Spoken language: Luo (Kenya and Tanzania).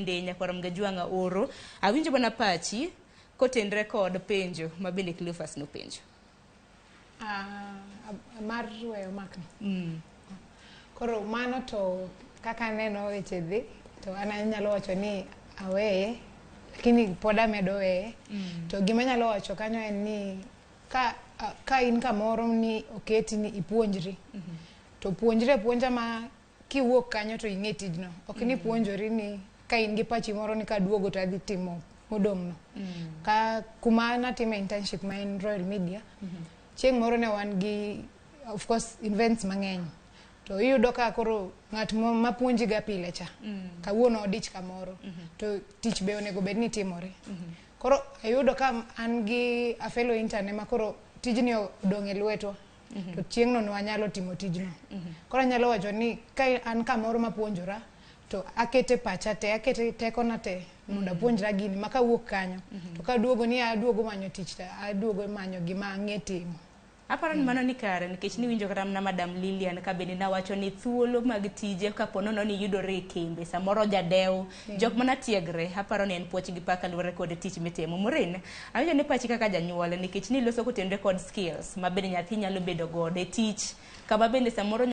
bende nyakwar Mgajwang'a oro. Awinjo mana pachi kotenre kod penjo ma bende Cleophas nopenjo. Ah, mar weyo makni. Koro mano to kaka aneno weche dhi, to an anyalo wacho ni aweye, lakini pod amedo weye. To gima anyalo wacho kanyo en ni ka in kamoro ni oketi ni ipuonjri, to puonjri apuonja ma kiwuok kanyo to ing'e tijno. Ok ni puonjori ni ka in gi pachi moro ni kaduogo to adhi timo modong' no. Ka kuma natime internship ma en Royal Media, chieng' moro ne wan gi, of course, events mang'eny. To iyudo ka koro ng'at mapuonji ga pile cha, kawuono odich kamoro, to tich be onego bed ni timore. Koro ayudo ka an gi a fellow intern ema koro tijni odong' e lwetwa. To chieng'no ne wanyalo timo tijno. Koro anyalo wacho ni ka an kamoro mapuonjora, to akete pacha te, akete tekona te mondo apuonjra gini ma kawuok kanyo. To kaduogo ni aduogo manyo tich to aduogo manyo gima ang'e timo. Aparo ni mano ni kare nikech niwinjo kata mana Madam Lilian ka bende nawacho ni thuolo mag tije kapo nono ni yudore e kembe samoro jadew jok mana tiegre. Aparo ni en puoch gi pak kaluwore kod tich mitimo. Maureen, awinjo ni pachi kaka janyuol nikech niloso kotenore kod skills ma bende nyathi nyalo bedo godo e tich kama bende samoro.